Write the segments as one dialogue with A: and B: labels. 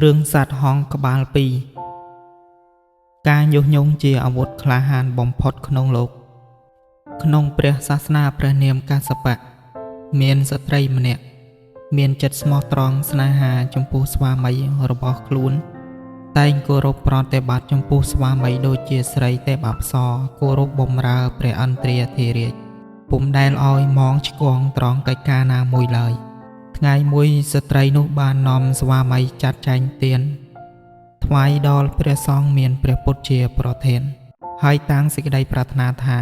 A: រឿងសត្វហង្សក្បាលពីរការញុះញង់ជាអាវុធក្លាហានបំផុតក្នុងលោក ក្នុងព្រះសាសនាព្រះនាមកាសបៈមានស្ត្រីម្នាក់មានចិត្តស្មោះត្រង់ស្នេហាចំពោះស្វាមីរបស់ខ្លួន តែងគោរពប្រតិបត្តិចំពោះស្វាមីដូចជាស្រីទេពអប្សរគោរពបម្រើព្រះឥន្ទ្រាធិរាជពុំដែលឲ្យមងឆ្គងត្រង់កិច្ចការណាមួយឡើយ ថ្ងៃមួយស្ត្រីនោះបាននាំស្វាមីចាត់ចែងទានថ្វាយដល់ព្រះសង្ឃមានព្រះពុទ្ធជាប្រធាន ហើយតាំងសេចក្តីប្រាថ្នាថា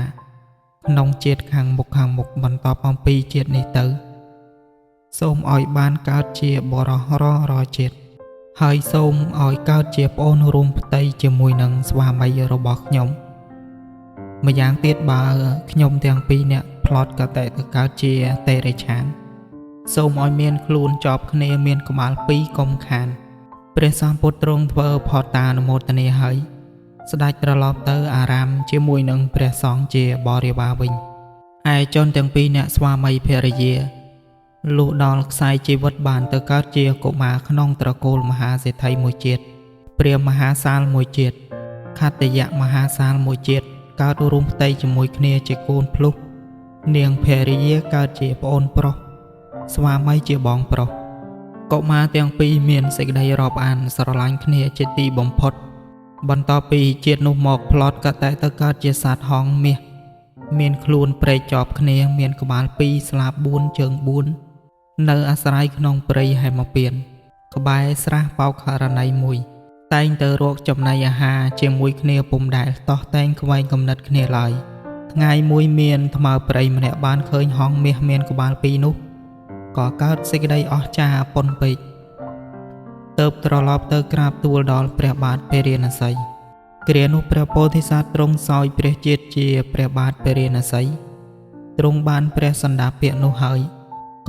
A: ក្នុងជាតិខាងមុខខាងមុខបន្ទាប់អំពីជាតិនេះទៅ សូមឲ្យបានកើតជាបុរសររជាតិហើយសូមឲ្យកើតជាប្អូនរួមផ្ទៃជាមួយនឹងស្វាមីរបស់ខ្ញុំម្យ៉ាងទៀតបើខ្ញុំទាំងពីរនាក់ផ្លត់កតិទៅកើតជាតិរិឆាន សូមឲ្យមានខ្លួនចប់គ្នាមានក្បាលពីរកុំខាន ព្រះសម្ពុទ្ធទ្រង់ធ្វើផតតានុមោទនាហើយស្ដេចត្រឡប់ទៅអារាមជាមួយនឹងព្រះសង្ឃជាបរិវារវិញឯជនទាំងពីរអ្នកស្វាមីភរិយាលុះដល់ខ្សែជីវិតបានទៅកើតជាកុមារក្នុងត្រកូលមហាសេដ្ឋីមួយជាតិព្រាហ្មណ៍មហាសាលមួយជាតិខត្តយមហាសាលមួយជាតិកើតរួមផ្ទៃជាមួយគ្នាជាកូនភ្លុះនាងភរិយាកើតជាប្អូនប្រុស ស្វាមីជាបងប្រុសកុមារទាំងពីរមានសេចក្តីរាប់អានស្រឡាញ់គ្នាជាទីបំផុត បន្ទាប់ពីជាតិនោះមកផ្លត់ក៏តែទៅកើតជាសត្វហង្សមាសមានខ្លួនព្រែកជាប់គ្នាមានក្បាលពីរស្លាប4ជើង4នៅអាស្រ័យក្នុងព្រៃហេមពៀនក្បែរស្រះបោកហរណីមួយ តែងទៅរកចំណីអាហារជាមួយគ្នាពុំដែលតោះតែងខ្វែងគំនិតគ្នាឡើយថ្ងៃមួយមានថ្មើរព្រៃម្នាក់បានឃើញហង្សមាសមានក្បាលពីរនោះ ក៏កើតសេចក្តីអស្ចារ្យប៉ុនពេកទៅត្រឡប់ទៅក្រាបទូលដល់ព្រះបាទពេរាណសីគ្រានោះព្រះពោធិសត្វទ្រង់សោយព្រះជាតិជាព្រះបាទពេរាណសីទ្រង់បានព្រះសន្តាភិនោះហើយ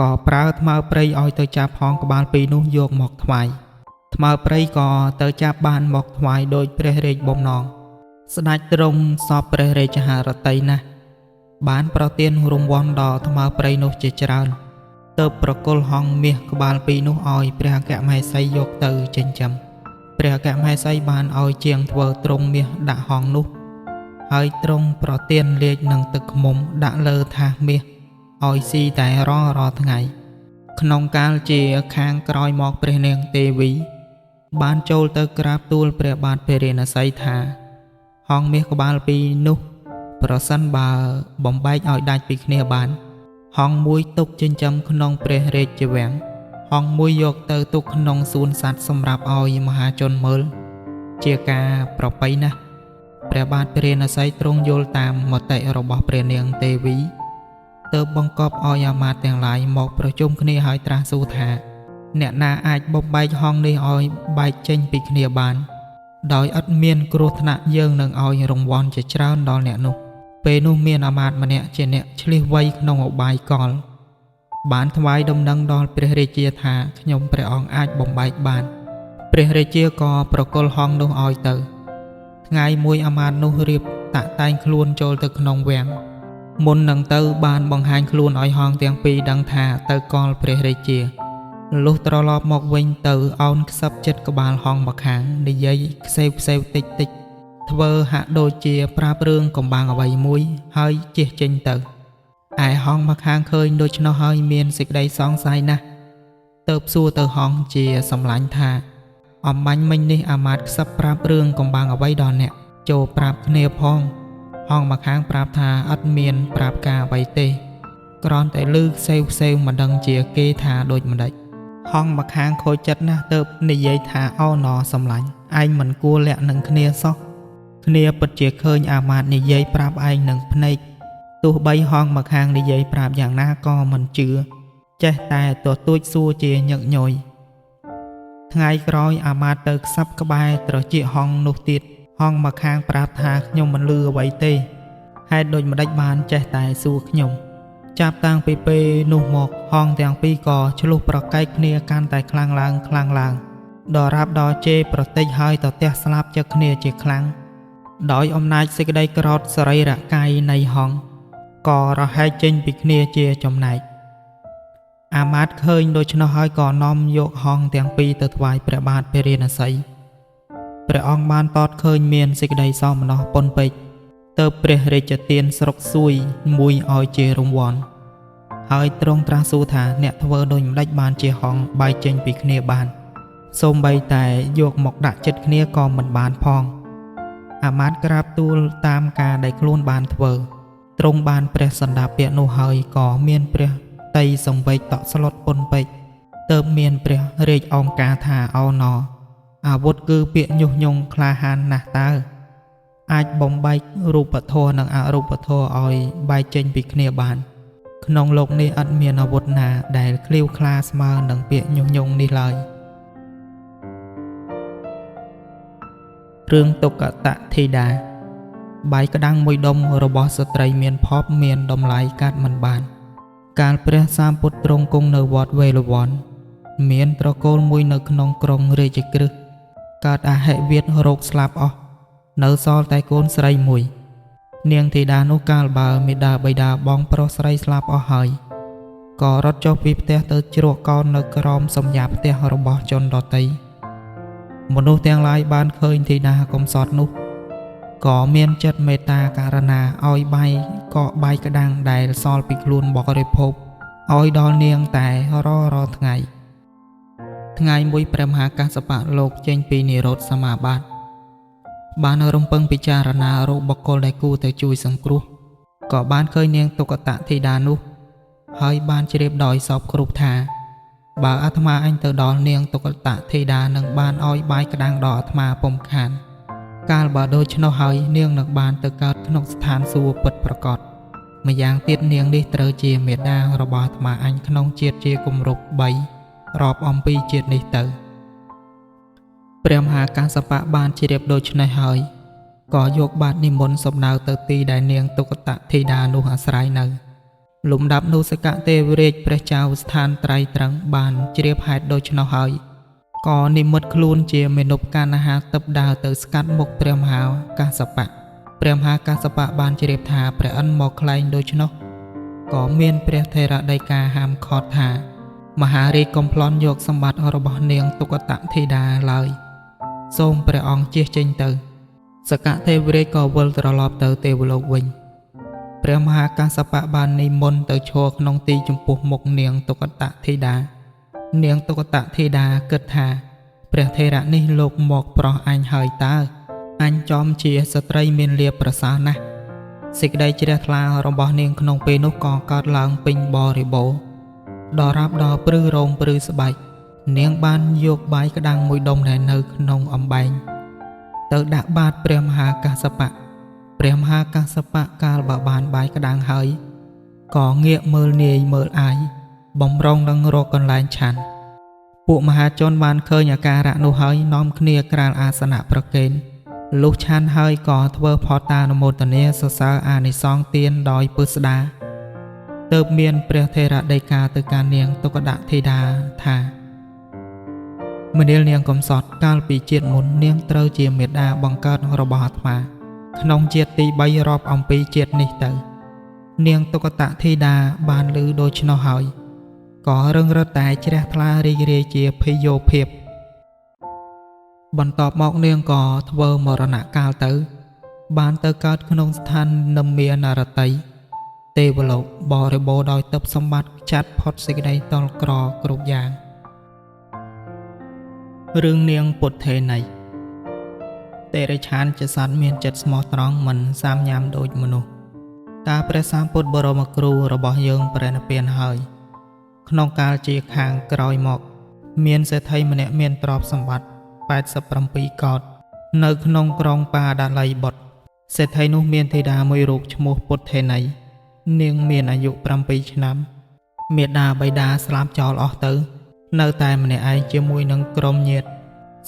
A: ក៏ប្រើថ្មើរព្រៃឲ្យទៅចាប់ហងក្បាលពីរនោះយកមកថ្វាយថ្មើរព្រៃក៏ទៅចាប់បានមកថ្វាយដោយព្រះរាជបំណងស្ដេចទ្រង់សពព្រះរាជហឫទ័យណាស់បានប្រទានរង្វាន់ដល់ថ្មើរព្រៃនោះជាច្រើន ទើបប្រគល់ហង្សមាសក្បាលពីរនោះឲ្យព្រះអគ្គមហេសីយកទៅចិញ្ចឹមព្រះអគ្គមហេសីបានឲ្យជាងធ្វើទ្រុងមាសដាក់ហង្សនោះហើយទ្រង់ប្រទានលាជនឹងទឹកឃ្មុំដាក់លើថាសមាសឲ្យស៊ីតែរាល់ៗថ្ងៃ ក្នុងកាលជាខាងក្រោយមកព្រះនាងទេវី បានចូលទៅក្រាបទូលព្រះបាទភរាណសីថាហង្សមាសក្បាលពីរនោះ ប្រសិនបើបំបែកឲ្យដាច់ពីគ្នាបាន ហង្សមួយទុកចិញ្ចឹមក្នុងព្រះរាជវាំងហង្សមួយយកទៅទុកក្នុងសួនសត្វសម្រាប់ឲ្យមហាជនមើល ជាការប្រពៃណាស់ព្រះបាទព្រះរាណសីទ្រង់យល់តាមមតិរបស់ព្រះនាងទេវីទើបបង្កប់ឲ្យអាមាត្យទាំងឡាយមកប្រជុំគ្នាហើយត្រាស់សួរថា អ្នកណាអាចបំបែកហង្សនេះឲ្យបែកចេញពីគ្នាបាន ដោយឥតមានគ្រោះថ្នាក់យើងនឹងឲ្យរង្វាន់ជាច្រើនដល់អ្នកនោះ ពេលនោះមានអាមាត្យម្នាក់ជាអ្នកឈ្លាសវៃក្នុងឧបាយកល បានថ្វាយដំណឹងដល់ព្រះរាជាថាខ្ញុំព្រះអង្គអាចបំបែកបាន ព្រះរាជាក៏ប្រគល់ហង្សនោះឲ្យទៅ ថ្ងៃមួយអាមាត្យនោះរៀបតាក់តែងខ្លួនចូលទៅក្នុងវាំងមុននឹងទៅបានបង្ហាញខ្លួនឲ្យហង្សទាំងពីរដឹងថាទៅកលព្រះរាជាលុះត្រឡប់មកវិញទៅអោនខ្សឹបចិត្តក្បាលហង្សម្ខាងនិយាយខ្សេវខ្សេវតិចតិចធ្វើហាក់ដូចជាប្រាប់រឿងកំបាំងអ្វីមួយហើយជះចេញទៅឯហង្សម្ខាងឃើញដូច្នោះហើយមានសេចក្តីសង្ស័យណាស់ទៅសួរទៅហង្សជាសម្លាញ់ថាអំបញ្ញមិញនេះអាមាត្យខ្សឹបប្រាប់រឿងកំបាំងអ្វីដល់អ្នកចូលប្រាប់គ្នាផងហង្សម្ខាងប្រាប់ថាឥតមានប្រាប់ការអ្វីទេគ្រាន់តែឮខ្សេវខ្សេវមិនដឹងជាគេថាដូចម្ដេចហង្សម្ខាងខូចចិត្តណាស់ទៅនិយាយថាអូណសម្លាញ់ឯងមិនគួរលាក់នឹងគ្នាសោះគ្នាពិតជាឃើញអាមាត្យនិយាយប្រាប់ឯងនឹងភ្នែកទោះបីហង្សម្ខាងនិយាយប្រាប់យ៉ាងណាក៏មិនជឿចេះតែទទូចសួរជាញឹកញយថ្ងៃក្រោយអាមាត្យទៅខ្សឹបក្បែរត្រចៀកហង្សនោះទៀតហង្សម្ខាងប្រាប់ថាខ្ញុំមិនឮអ្វីទេហេតុដូចម្ដេចបានចេះតែសួរខ្ញុំចាប់តាំងពីពេលនោះមកហង្សទាំងពីរក៏ឆ្លោះប្រកែកគ្នាកាន់តែខ្លាំងឡើងខ្លាំងឡើងដល់រាប់ដល់ជេរប្រតិចហើយទៅទះស្លាប់ចឹកគ្នាជាខ្លាំងដោយអំណាចសេចក្តីក្រោធសរីរកាយនៃហង្សក៏រហែកចេញពីគ្នាជាចំណែក អាមាត្យឃើញដូច្នោះហើយក៏នាំយកហង្សទាំងពីរទៅថ្វាយព្រះបាទពារាណសីព្រះអង្គបានតតឃើញមានសេចក្តីសោមនស្សប៉ុនពេកទៅព្រះរាជទានស្រុកសួយមួយឲ្យជារង្វាន់ហើយទ្រង់ត្រាស់សួរថាអ្នកធ្វើដូចម្តេចបានជាហង្សបែកចេញពីគ្នាបានសូម្បីតែយកមកដាក់ចិត្តគ្នាក៏មិនបានផងអាមាត្យក្រាបទូលតាមការដែលខ្លួនបានធ្វើទ្រង់បានព្រះសន្តាពៈនោះហើយក៏មានព្រះតីសង្វេគតក់ស្លុតប៉ុនពេកទើបមានព្រះរាជអង្ការថាអោណអាវុធគឺពាក្យញុះញង់ក្លាហានណាស់តើអាចបំបែករូបធម៌និងអរូបធម៌ឲ្យបែកចេញពីគ្នាបានក្នុងលោកនេះឥតមានអាវុធណាដែលក្លៀវក្លាស្មើនឹងពាក្យញុះញង់នេះឡើយរឿងទុក្កតធីតាបាយក្តាំងមួយដុំរបស់ស្ត្រីមានភ័ព្វមានតម្លៃកាត់មិនបានកាលព្រះសម្ពុទ្ធទ្រង់គង់នៅវត្តវេលវ័នមានត្រកូលមួយនៅក្នុងក្រុងរាជក្រឹសកើតអហិវាតរោគស្លាប់អស់នៅសល់តែកូនស្រីមួយនាងធីតានោះកាលបើមេដាបិតាបងប្រុសស្រីស្លាប់អស់ហើយក៏រត់ចុះពីផ្ទះទៅជ្រកកោននៅក្រោមសំយាផ្ទះរបស់ជនដទៃមនុស្សទាំងឡាយបានឃើញធីតាកំសត់នោះក៏មានចិត្តមេត្តាករណាឲ្យបាយក៏បាយក្តាំងដែលសល់ពីខ្លួនបរិភោគឲ្យដល់នាងតែរាល់ថ្ងៃថ្ងៃមួយព្រះមហាកស្សបៈលោកចេញពីនិរោធសមាបត្តិបានរំពឹងពិចារណារកបុគ្គលដែលគួរតែជួយសង្គ្រោះក៏បានឃើញនាងទុក្កតធីតានោះហើយបានជ្រាបដោយសពគ្រប់ថាបើអាត្មាអញទៅដល់នាងទុក្កតធីតានឹងបានឲ្យបាយក្តាំងដល់អាត្មាពុំខានកាលបើដូច្នោះហើយនាងនឹងបានទៅកើតក្នុងស្ថានសួគ៌ពិតប្រាកដម្យ៉ាងទៀតនាងនេះត្រូវជាមេដារបស់អាត្មាអញក្នុងជាតិជាគម្រប់3រាប់អំពីជាតិនេះទៅព្រះមហាកស្សបៈបានជ្រាបដូច្នេះហើយក៏យកបាតនិមន្តសំដៅទៅទីដែលនាងទុក្កតធីតានោះអាស្រ័យនៅលំដាប់នោះសកទេវរាជព្រះចៅស្ថានត្រៃត្រឹងបានជ្រាបហេតុដូច្នោះហើយក៏និមិត្តខ្លួនជាមេនពកណ្ហាទឹកដើរទៅស្កាត់មុខព្រះមហាកស្សបៈព្រះមហាកស្សបៈបានជ្រាបថាព្រះឥន្ទមកក្លែងដូច្នោះក៏មានព្រះថេរដីកាហាមឃាត់ថាមហារាជកុំប្លន់យកសម្បត្តិរបស់នាងទុក្កតធីតាឡើយសូមព្រះអង្គជៀសចេញទៅសកទេវរាជក៏វិលត្រឡប់ទៅទេវលោកវិញព្រះមហាកស្សបៈបាននិមន្តទៅឈរក្នុងទីចំពោះមុខនាងទុក្កតធីតានាងទុក្កតធីតាគិតថាព្រះថេរៈនេះលោកមកប្រោះអញហើយតើអញចំជាស្ត្រីមានលាភប្រសើរណាស់សេចក្តីជ្រះថ្លារបស់នាងក្នុងពេលនោះក៏កើតឡើងពេញបរិបូរណ៍ដល់រាប់ដល់ព្រឺរោមព្រឺស្បែកនាងបានយកបាយក្តាំងមួយដុំដែលនៅក្នុងអំបែងទៅដាក់បាតព្រះមហាកស្សបៈព្រះមហាកស្សបៈកាលបើបានបាយក្តាំងហើយក៏ងាកមើលនាយមើលអាយបំរុងនឹងរកកន្លែងឆាន់ពួកមហាជនបានឃើញអាការៈនោះហើយនាំគ្នាក្រាលអាសនៈប្រគេនលុះឆាន់ហើយក៏ធ្វើផតតានុមោទនាសរសើរអានិសង្សទានដោយពឹស្ដាទើបមានព្រះថេរដីកាទៅកាន់នាងទុក្កតធីតាថាមនាលនាងកំសត់កាលពីជាតិមុននាងត្រូវជាមេដាបង្កើតរបស់អាត្មាក្នុងជាតិទី3រាប់អំពីជាតិនេះទៅនាងទុក្កតធីតាបានឮដូច្នោះហើយក៏រឹងរឹតតែជ្រះថ្លារីករាយជាភយោភាពបន្ទាប់មកនាងក៏ធ្វើមរណកាលទៅបានទៅកើតក្នុងស្ថាននិម្មានរតីទេវលោកបរិបូរណ៍ដោយទិព្វសម្បត្តិចាត់ផុតសេចក្តីតល់ក្រគ្រប់យ៉ាងរឿងនាងពុទ្ធេណីតិរិឆានជាសត្វមានចិត្តស្មោះត្រង់មិនសាមញ៉ាំដូចមនុស្សកាលព្រះសម្ពុទ្ធបរមគ្រូរបស់យើងប្រណិពានហើយក្នុងកាលជាខាងក្រោយមកមានសេដ្ឋីម្នាក់មានទ្រព្យសម្បត្តិ87កោដ្ឋនៅក្នុងក្រុងបាដាលីបុត្រសេដ្ឋីនោះមានធីតាមួយរូបឈ្មោះពុទ្ធេណីនាងមានអាយុ7ឆ្នាំមេដាបិតាស្លាប់ចោលអស់ទៅនៅតែម្នាក់ឯងជាមួយនឹងក្រុមញាតិ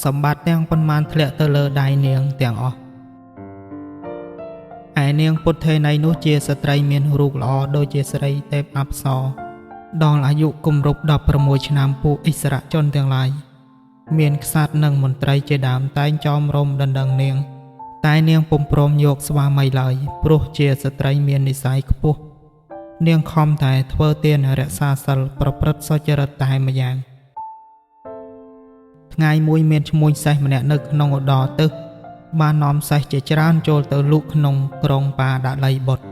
A: សម្បត្តិទាំងប៉ុន្មានធ្លាក់ទៅលើដៃនាងទាំងអស់ឯនាងពុទ្ធេណីនោះជាស្ត្រីមានរូបល្អដូចជាស្រីទេពអប្សរដល់អាយុគម្រប់16ឆ្នាំពួកឥស្សរជនទាំងឡាយមានក្សត្រនិងមន្ត្រីជាដើមតែងចោមរំដណ្ដឹងនាងតែនាងពុំព្រមយកស្វាមីឡើយព្រោះជាស្ត្រីមាននិស័យខ្ពស់ នាងខំតែធ្វើទានរក្សាសីលប្រព្រឹត្តសុចរិតតែម្យ៉ាងថ្ងៃមួយមានឈ្មួញសេះម្នាក់នៅក្នុងឧត្តរទិសបាននាំសេះជាច្រើនចូលទៅលក់ក្នុងក្រុងបាដលីបុត្រ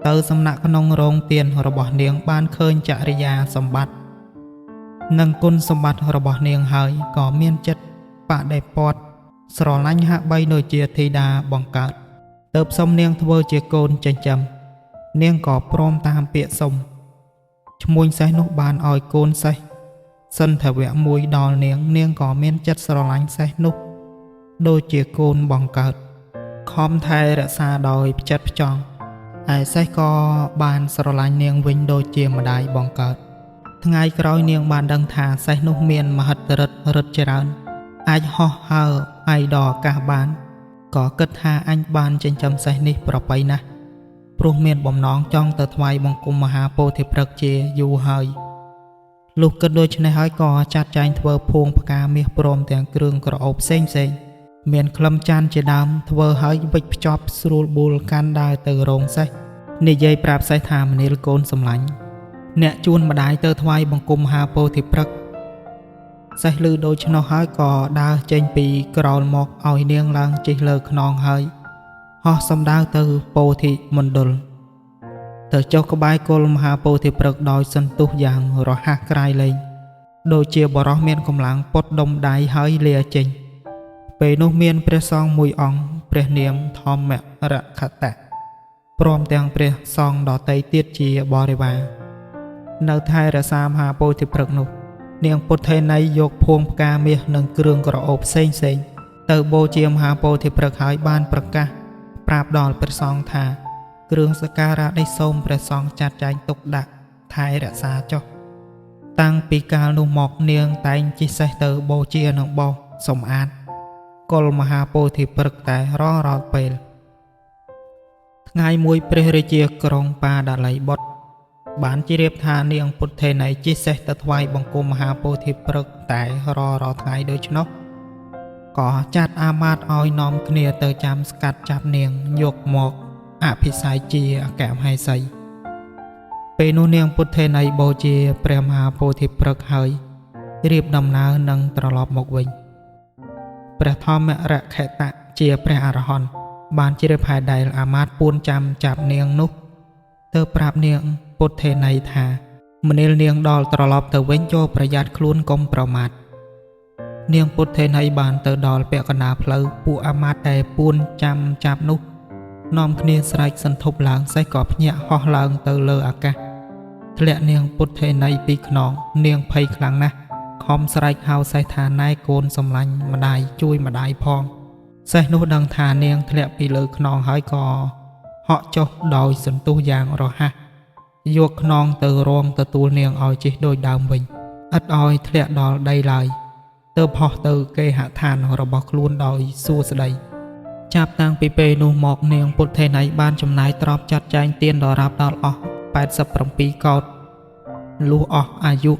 A: ទៅសំណាក់ក្នុងរោងទានរបស់នាងបានឃើញចរិយាសម្បត្តិនិងគុណសម្បត្តិរបស់នាងហើយក៏មានចិត្តបដិបត្តិស្រឡាញ់ហាក់បីដូចជាធីតាបង្កើតទើបសុំនាងធ្វើជាកូនចិញ្ចឹមនាងក៏ព្រមតាមពាក្យសុំឈ្មួញសេះនោះបានឲ្យកូនសេះសិនថវៈមួយដល់នាងនាងក៏មានចិត្តស្រឡាញ់សេះនោះដូចជាកូនបង្កើតខំថែរក្សាដោយផ្ចិតផ្ចង់ឯសេះក៏បានស្រឡាញ់នាងវិញដូចជាម្ដាយបង្កើតថ្ងៃក្រោយនាងបានដឹងថាសេះនោះមានមហិទ្ធិឫទ្ធិឫទ្ធិច្រើនអាចហោះហើរឯដល់អាកាសបានក៏គិតថាអញបានចិញ្ចឹមសេះនេះប្រពៃណាស់ព្រោះមានបំណងចង់ទៅថ្វាយបង្គំមហាពោធិព្រឹក្សជាយូរហើយលុះគិតដូច្នេះហើយក៏ចាត់ចែងធ្វើភួងផ្កាមាសព្រមទាំងគ្រឿងក្រអូបផ្សេងៗមានក្លឹមចានជាដើមធ្វើឲ្យវិចភ្ជាប់ស្រួលបួលកាន់ដើរទៅរោងសេះនិយាយប្រាប់សេះថាមនាលកូនសម្លាញ់អ្នកជួនម្ដាយទៅថ្វាយបង្គំមហាពោធិព្រឹក្សសេះឮដូច្នោះហើយក៏ដើរចេញពីក្រោលមកឲ្យនាងឡើងជិះលើខ្នងហើយហោះសំដៅទៅពោធិមណ្ឌលទៅចុះក្បែរគល់មហាពោធិព្រឹក្សដោយសន្ទុះយ៉ាងរហ័សក្រៃលែងដូចជាបរោះមានកម្លាំងពត់ដុំដៃហើយលាចេញពេលនោះមានព្រះសង្ឃមួយអង្គព្រះនាមធម្មរខតៈព្រមទាំងព្រះសង្ឃដទៃទៀតជាបរិវារនៅថែរក្សាមហាពោធិព្រឹក្សនោះនាងពុទ្ធិណីយកភួងផ្កាមាសនិងគ្រឿងក្រអូបផ្សេងៗទៅបូជាមហាពោធិព្រឹក្សហើយបានប្រកាសប្រាប់ដល់ព្រះសង្ឃថាគ្រឿងសក្ការៈនេះសូមព្រះសង្ឃចាត់ចែងទុកដាក់ថែរក្សាចុះតាំងពីកាលនោះមកនាងតែងជិះសេះទៅបូជានិងបោសសម្អាតគល់មហាពោធិព្រឹក្សតែរាល់ពេលថ្ងៃមួយព្រះរាជាក្រុងបាដលីបុត្របានជ្រាបថានាងពុទ្ធិណីជិះសេះទៅថ្វាយបង្គំមហាពោធិព្រឹក្សតែរាល់ថ្ងៃដូច្នោះក៏ចាត់អាមាត្យឲ្យនាំគ្នាទៅចាំស្កាត់ចាប់នាងយកមកអភិសេកជាអគ្គមហេសីពេលនោះនាងពុទ្ធិណីបូជាព្រះមហាពោធិព្រឹក្សហើយរៀបដំណើរនឹងត្រឡប់មកវិញព្រះធម្មរខតៈជាព្រះអរហន្តបានជ្រាបហេតុដែលអាមាត្យពួនចាំចាប់នាងនោះទៅប្រាប់នាងពុទ្ធិណីថាមនាលនាងដល់ត្រឡប់ទៅវិញចូលប្រយ័ត្នខ្លួនកុំប្រមាថនាងពុទ្ធិណីបានទៅដល់ពាក់កណ្ដាលផ្លូវពួកអាមាត្យដែលពួនចាំចាប់នោះនាំគ្នាស្រែកសន្ធប់ឡើងសេះក៏ភ្ញាក់ហោះឡើងទៅលើអាកាសធ្លាក់នាងពុទ្ធិណីពីខ្នងនាងភ័យខ្លាំងណាស់ខំស្រែកហៅសេះថាណែកូនសម្លាញ់ម្ដាយជួយម្ដាយផងសេះនោះដឹងថានាងធ្លាក់ពីលើខ្នងហើយក៏ហក់ចុះដោយសន្ទុះយ៉ាងរហ័សយកខ្នងទៅរងទទួលនាងឲ្យជិះដូចដើមវិញឥតឲ្យធ្លាក់ដល់ដីឡើយទើបហោះទៅគេហដ្ឋានរបស់ខ្លួនដោយសួស្តីចាប់តាំងពីពេលនោះមកនាងពុទ្ធិណីបានចំណាយទ្រព្យចាត់ចែងទានដល់រាប់ដល់អស់87កោដលុះអស់អាយុ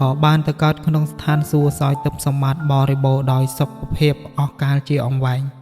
A: ក៏បានទៅកើតក្នុងស្ថានសួគ៌សោយទិព្វសម្បត្តិបរិបូរណ៍ដោយសុខភាពអស់កាលជាអង្វែង។